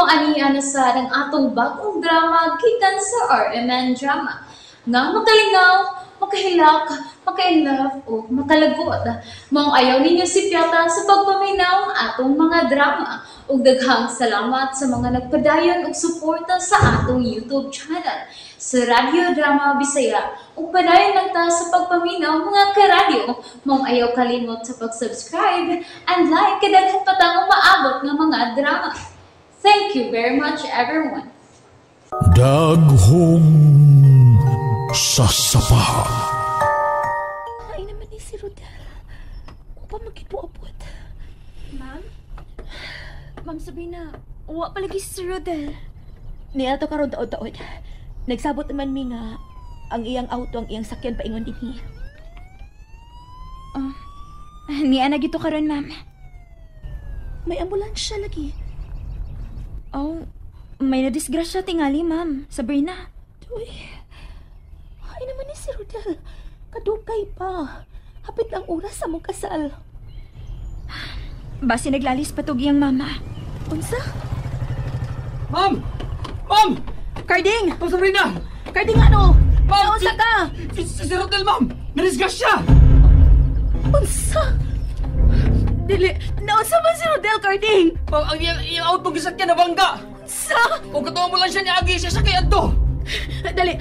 Ania na sad ang atong bagong drama gikan sa RMN Drama. Nga makalingaw, makahilak, maka-inlove o makalagot. Maong ayaw ninyo sipyata sa pagpaminaw atong mga drama. Ug daghang salamat sa mga nagpadayon og suporta sa atong YouTube channel sa Radyo Drama Bisaya. Ug padayon lang ta sa pagpaminaw, mga karadyo. Maong ayaw kalimot sa pag-subscribe and like kay daghan pa tang umaabot nga mga drama. Thank you very much, everyone. Daghong sasapa. Ay naman ni si Rodel. Wa pa man gyud moabot. Ma'am? Ma'am Sabrina, wa palagi si Rodel. Niya to karon taod-taod. Nagsabot naman mi nga ang iyang auto ang iyang sakyan paingon dinhi. Oh, niya na gito karon, ma'am. May ambulansya lagi. Oh, may nadisgrasya tingali, ma'am. Sabrina. Uy, ay naman ni si Rodel. Kadugay pa. Hapit ang oras sa mong kasal. Basi naglalis pa tug iyang mama. Unsa? Ma'am! Ma'am! Carding! Ma'am Sabrina! Carding ano? Ma'am! Unsa ka? Si Rodel, ma'am! Nadisgrasya! Unsa? Dili, naunsa man si Rodel, Carding? Ma'am, ang iyang auto gisakyan nabangga! Unsa? Kung katong ambulansya niagi siya sakay adto! Dali,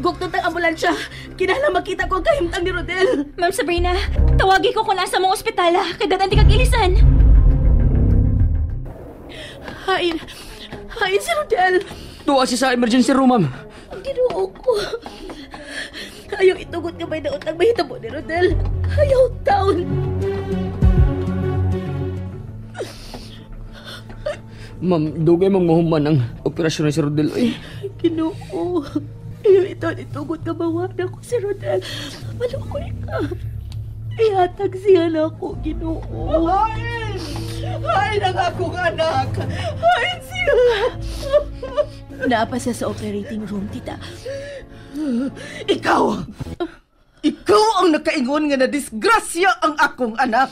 gugton tang ambulansya. Kinahanglan makita ko ang kahimtang ni Rodel. Ma'am Sabrina, tawagi ko kung nasa mong ospital. Kay dad-an kag ilisan. Hain, hain si Rodel. Duwa siya sa emergency room, ma'am. Ang Ginoo ko. Ayaw itugot nga may daotang mahitabo ni Rodel. Ayaw taon. Ma'am, dugay mang mahuman ang operasyon ni si Rodel. Ay. Ginoo. Ayaw ito, itugot nga mawala ko si Rodel. Maluoy ka. Ihatag siya na ako, Ginoo. Hain! Hain ang akong anak! Hain siya! Naa pa siya sa operating room, tita. Ikaw! Ikaw ang nakaingon nga nadisgrasya ang akong anak!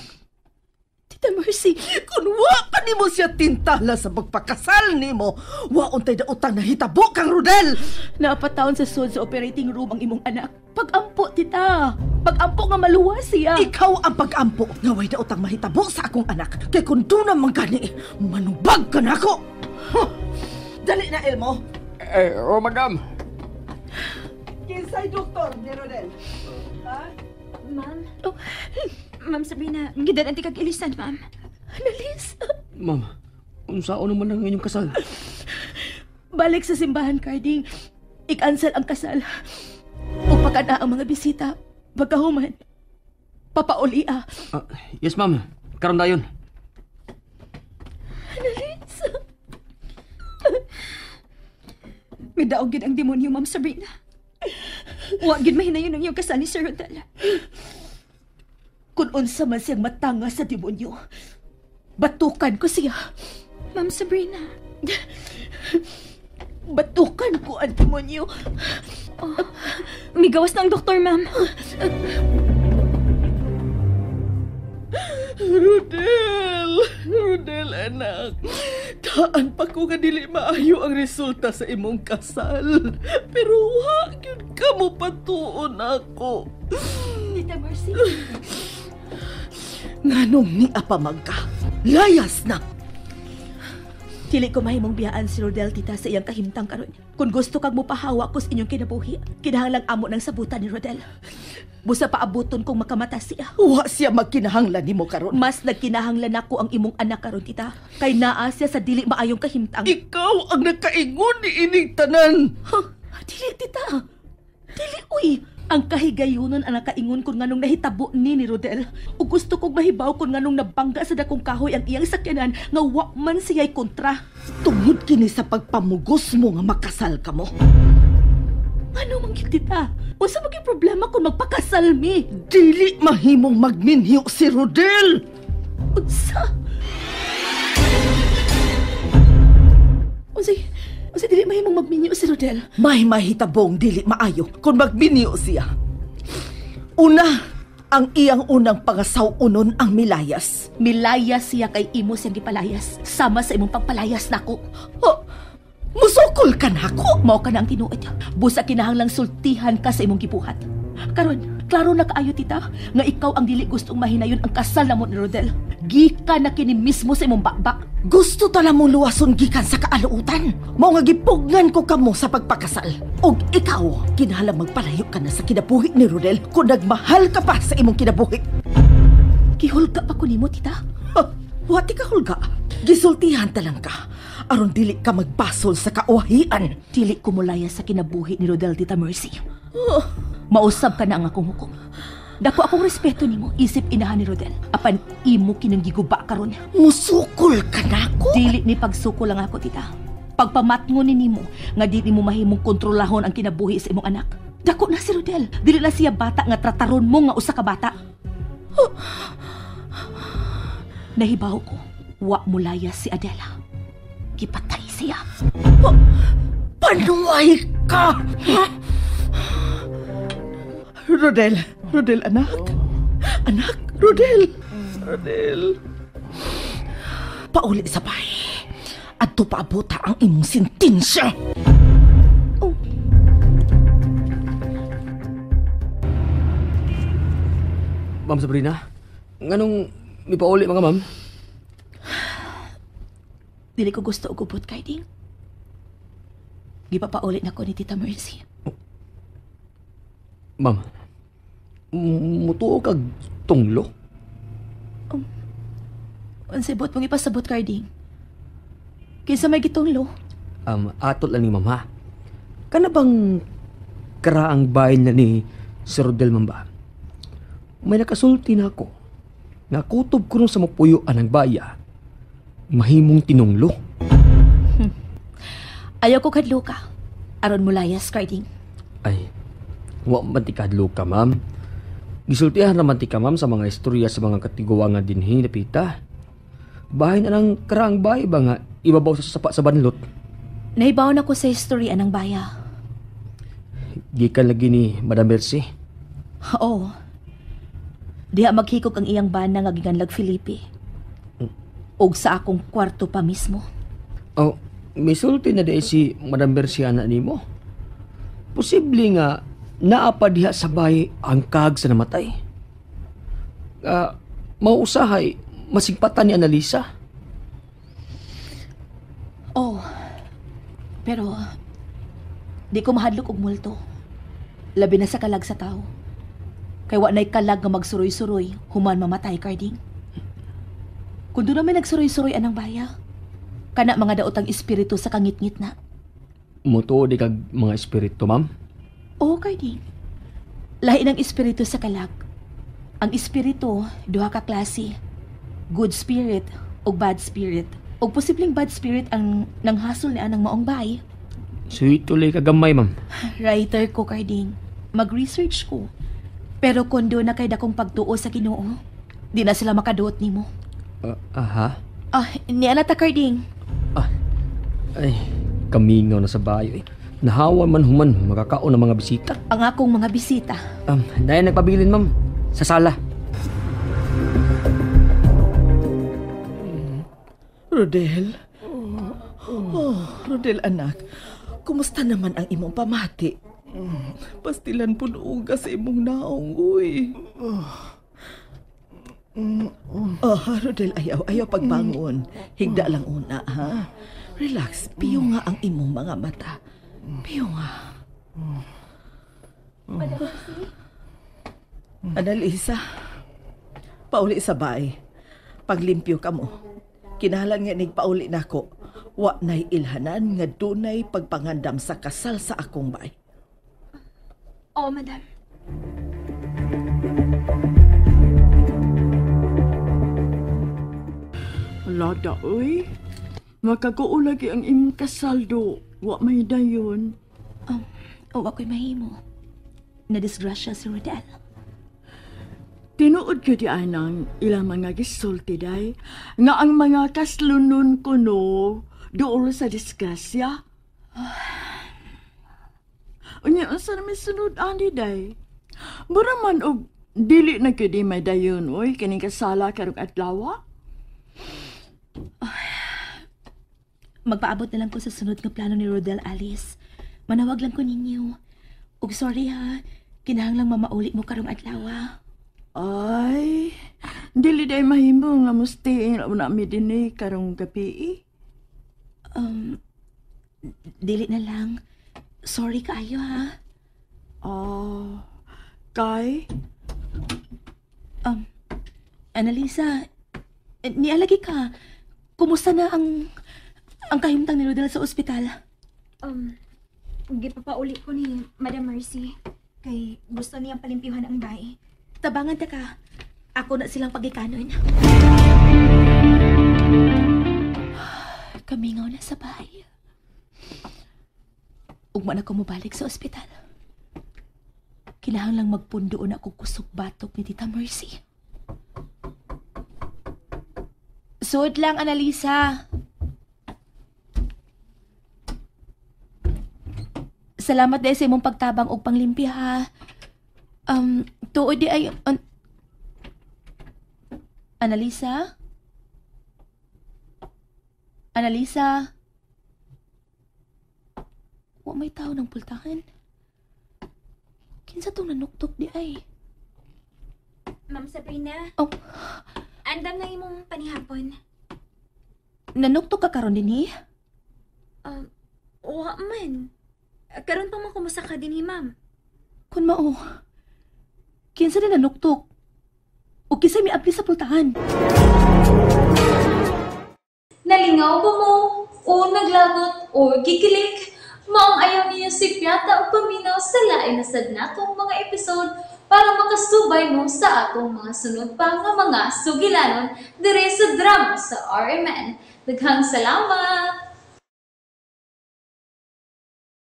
Tita Mercy, Kung wa pa nimo siya tintala sa pagpakasal nimo, wa untay daotang nahitabo kang Rodel! Napataon sa sud sa operating room ang imong anak. Pag-ampo, tita. Pag-ampo nga maluwas siya. Ikaw ang pag-ampo nga way daotang mahitabo sa akong anak. Kay kung doon naman gani, manubag ka nako! Huh. Dali na, Elmo! Eh, oh, madam. Kinsay doktor ni Rodel? Ha? Ma'am? Oh, Ma'am Sabrina, gidad-an kag ilisan, ma'am. Analisa. Ma'am, unsaon naman ang inyong kasal? Balik sa simbahan, Carding. I-cancel ang kasal. Ug pagkana ang mga bisita. Pagkahuman, papauli ah. Ah, yes, ma'am. Karon dayon. Analisa. Midaog gid ang demonyo, Ma'am Sabrina. Wa gid mahinayon ang iyong kasal ni Sir Rodel. Kung unsa man siyang matanga sa demonyo, batukan ko siya. Ma'am Sabrina. Batukan ko ang demonyo. Oh, migawas na ang doktor, ma'am. Rodel! Rodel, anak. Taan pa ko nga dili maayo ang resulta sa imong kasal. Pero wa gyud ka mo patuon ako. Tita Mercy. Nganong ni apamag ka? Layas na! Dili ko mahimong biyaan si Rodel, tita, sa iyang kahimtang karon. Kung gusto kag mopahawa ko sa inyong kinabuhi, kinahanglang amo ng sabutan ni Rodel. Busa paabuton kung makamata siya. Wa siya magkinahanglan nimo karon. Mas nagkinahanglan nako ang imong anak karon, tita. Kay naa siya sa dili maayong kahimtang. Ikaw ang nakaingon ni ining tanan. Huh? Dili, tita. Dili, uy. Ang kahigayunon ang nakaingon kung nganong nahitabo ni Rodel. O gusto kong mahibaw kung nganong nabangga sa dakong kahoy ang iyang sakyanan nga wa man siya'y kontra. Tungod kini sa pagpamugos mo nga makasal ka mo. Ano man gyud, tita? Unsa man gyud problema kung magpakasal mi? Dili mahimong magminyo si Rodel. Unsa? Unsay unsa dili mahimong magminyo si Rodel? May mahitabong dili maayo kung magminyo siya. Una, Ang iyang unang pangasaw-unon ang milayas. Milayas siya kay imo siyang gipalayas. Sama sa imong pagpalayas nako. Oh, musukol ka nako. Mao ka na ang tinuod. Busa kinahanglang sultihan ka sa imong gibuhat. Karon, klaro na kaayo tita, nga ikaw ang dili gustong mahinayon ang kasal namo ni Rodel. Gika na kini mismo sa imong bakbak. Gusto tala mong luwason gikan sa kaaluutan. Mao nga gipugnan ko kamo sa pagpakasal. Og ikaw, kinahanglan magpalayo ka na sa kinabuhi ni Rodel kung nagmahal ka pa sa imong kinabuhi. Gihulga pa ko nimo, tita. Ha, wa ti ka hulga. Gisultihan ta lang ka. Aron dili ka magbasol sa kauwahian. Dili ko mulaya sa kinabuhi ni Rodel, Tita Mercy. Oh, mausab ka na ang akong hukom. Dako akong respeto nimo, isip inahan ni Rodel. Apan imo kinang giguba karon. Musukol ka nako. Dili ni pagsukol lang ako, tita. Pagpamatngon ni nimo nga dili mo mahimong kontrolahon ang kinabuhi sa imong anak. Dako na si Rodel. Dili na siya bata nga trataron mo nga usa ka bata. Oh. Nahibaw ko, wa mulaya si Adela. Gipatay siya. Oh, panuay ka! Ha? Rodel, Rodel anak. Anak, Rodel. Rodel. Pauli sa bahay. Adto paabota ang imong sentensya. Oh. Ma'am Sabrina, nganong mipauli mga ma'am? Dili ko gusto og gubot kay ding. Gipapauli na ko ni Tita Mercy. Oh. Ma'am, mutuo kag tunglo? Unsay buot mong ipasabot, Carding? Kinsa may gitunglo? Atol lang ni ma'am, ha? Kana bang karaang bahin na ni Sir Rodel, ma'am ba? May nakasulti na ako. Nakutob ko nung sa mapuyo anang baya. Mahimong tinunglo. Ayaw ko kadlo ka. Aron mulayas, Carding. Ay, wa man ti kadlo ka, ma'am. Gisultihan naman ti ka, ma'am, sa mga istorya sa mga katiguangan dinhi napita. Bahin anang karaang bahay ba nga ibabaw sa sapa sa banlot? Nahibaw na ko sa istorya ng baya. Gikan lagi ni Madam Mercy. Oo. Diha maghikog ang iyang bana nga giganlag Felipe. Og sa akong kwarto pa mismo. Oh, misulti na di si Madam Mercy ana nimo. Posible nga naa pa diha sa bahay ang kag sa namatay. Mausahay masingpatan ni Annalisa. Oh, pero di ko mahadlok og multo. Labi na sa kalag sa tao. Kay wa na'y kalag nga magsuroy-suroy, human mamatay, Carding. Kung doon na may nagsuroy-suroy anang baya, kana mga daot ang espiritu sa kangit-ngit na. Mutuo di kag mga espiritu, ma'am? Oo, Carding. Lahi ng espiritu sa kalag. Ang espiritu, duha ka klase. Good spirit o bad spirit. O posibleng bad spirit ang nanghasol ni anang maong bay. Sweet tuloy kagamay, ma'am. Writer ko, Carding. Mag-research ko. Pero kung doon na kay dakong pagtuo sa Ginoo, di na sila makaduot nimo. Aha? Ni anata, Carding. Ay, kamingaw na sa bayo eh. Nahawa man human, makakaon ng mga bisita. Ang akong mga bisita? Dahil nagpabilin, ma'am. Sa sala. Rodel? Oh, Rodel, anak. Kumusta naman ang imong pamati? Pastilan po uga sa imong naong, uy. Oh, Rodel, ayaw pagbangon. Higda lang una, ha? Relax, piyo nga ang imong mga mata. Piyo nga. Annalisa, pauli sa bahay. Paglimpyo ka mo. Kinahanglan nga nig pauli nako. Wa na'y ilhanan nga dunay pagpangandam sa kasal sa akong bahay. Oo, madam. Lada, oy. Makakuo lagi ang imong kasaldo. Wa may dayon. Wa ko'y mahimo. Nadisgrasya si Rodel. Tinuod ko di anang ilang mga gisulti day nga ang mga kaslunon kuno duol sa disgrasya. Unya unsa na may sunod ani day. Mura man og Dili na gyud may dayon oy kining kasala karong adlaw. Magpaabot na lang ko sa sunod nga plano ni Rodel, Alice. Manawag lang ko ninyo. Ug sorry ha, kinahanglang mamauli mo karong adlaw. Ay, dili day mahimo nga musti na mi dinhi karong gabi. Dili na lang. Sorry kaayo ha. Ah, kay Annalisa, nialagi ka. Kumusta na ang kahimtang ni Rodel sa ospital? Gipapauli ko ni Madam Mercy kay gusto niyang palimpyuhan ang bay. Tabangan ta ka. Ako na silang pagikanon. Kamingaw na sa bahay. Ugma na ko mobalik sa ospital. Kinahanglang magpundoon ako kusog batok ni Tita Mercy. Sud lang, Annalisa. Salamat dahil sa imong pagtabang og panglimpi ha. Tuod di ay... Annalisa? Annalisa? Wa may tao ng pultahan. Kinsa tong nanuktok di ay? Ma'am Sabrina. Oh. Andam na imong panihapon. Nanuktok ka karon dinhi? Wa man. Karon pa man kumusta ka dinhi, ma'am. Kun mao. Kinsa na nanuktok? O kinsa miabli sa pultahan? Nalingaw ba mo? O naglagot o gikilig? Maong ayaw niyo si Piata o paminaw sa lain na sad natong mga episode para makasubay mo sa atong mga sunod pa nga mga sugilanon dire sa drama sa RMN. Daghang salamat!